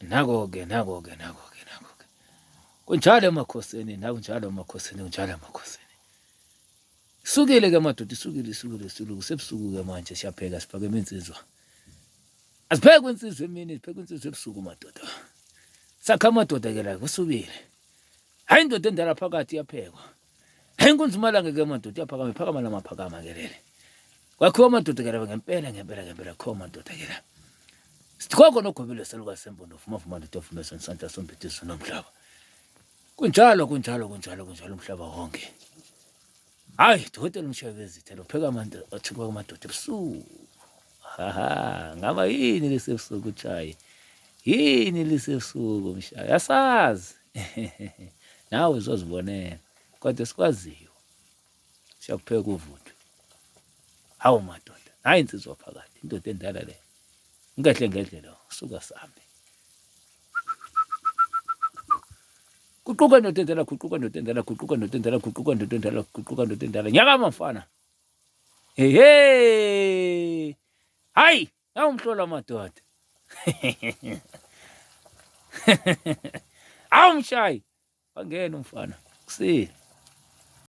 Nako-ke, nako-ke, nako-ke, nako-ke. Kunjalo emakhosini, nakunjalo emakhosini, kunjalo emakhosini. Isukile ke madoda, isukile, isukile, isukile. Kusebusuku ke manje siyapheka siphakeme insizwa. Asiphekwe insizwa emini, siphekwe insizwa ebusuku madoda. Sakha amadoda ke la kusukile. Hayi indoda endala phakathi iyaphekwa. Hayi inkunzi malanga ke madoda iyaphakama, iphakama lamaphakama ke lele. Kwakhiwa amadoda ke laba ngempela ngempela ngempela khiwa amadoda ke la. Sikhokho nogobile salukazi sempondo vuma vuma ndoda vuma sensandla sombethe nomhlaba. Kunjalo kunjalo kunjalo kunjalo umhlaba wonke. Hayi dokotela umshayi wezitha lo pheka amantu athuka amadoda ebusuku. Haha ngaba yini lesebusuku tshayi. Yini lisebusuku mshayi asazi. Nawe uzozibonela kodwa sikwaziyo. Siyakupheka uvuthwe. Hawu madoda, hayi insizwa phakathi, indoda endala le. Ngehle ngedle lo, suka sambe. Guquka ndoda endala, guquka ndoda endala, guquka ndoda endala, guquka ndoda endala, guquka ndoda endala. Nyakama mfana. Hey hey. Hayi, nawumhlola madoda. Hawu mshayi. Wangena umfana. Kusile.